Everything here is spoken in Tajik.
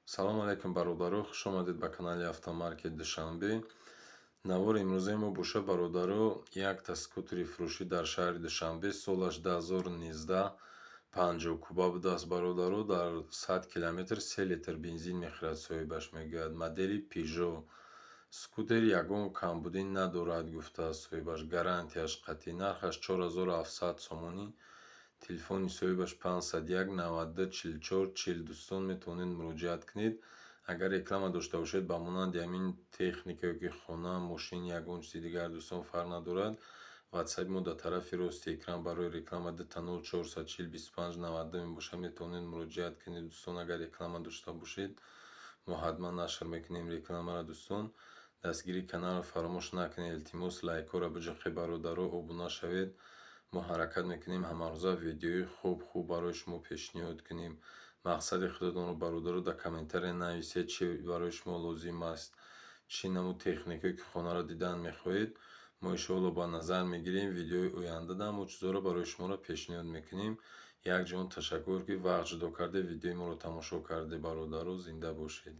Салому алайкум, бародаро, хуш омадед ба канали Автомаркет Душанбе. Навори имрӯзаи мо боша, бародаро, якта скутери фурӯшӣ дар шаҳри Душанбе, солаш 2019, 50 куба будааст, бародаро. Дар 100 километр 3 литр бензин мехӯрад, соҳибаш мегӯяд. Модели Пежо. Скутер ягон камбудӣ надорад, гуфтааст соҳибаш, гарантияш қатъӣ. Нархаш 4700 сомонӣ. Телефони соҳибаш 501 92 44 40. Дӯстон, метавонед муроҷиат кунед. Агар реклама дошта бошед, ба монанди ҳамин техника ёки хона, мошин, ягон чизи дигар, дӯстон, фарқ надорад. Ватсапи мо дар тарафи рости экран барои реклама 00 440 25 92 мебошад. Метавонед муроҷиат кунед, дӯстон. Агар реклама дошта бошед, мо ҳатман нашр мекунем рекламаро. Дӯстон, дастгирии каналро фаромӯш накунед, илтимос, лайкҳоро биҷиқед, бародаро, обуна шавед. Мо ҳаракат мекунем, ҳамарӯза видеои хуб хуб барои шумо пешниҳод кунем. Мақсади худатонро, бародаро, дар комментария нависед, чӣ барои шумо лозим аст, чӣ намуд техникае ки хонаро дидан мехоҳед. Мо иншоалло ба назар мегирем, видеои ояндада ҳамон чизҳоро барои шуморо пешниҳод мекунем. Як ҷаҳон ташаккур, ки вақт ҷудо кардед, видеои моро тамошо кардед, бародаро. Зинда бошед.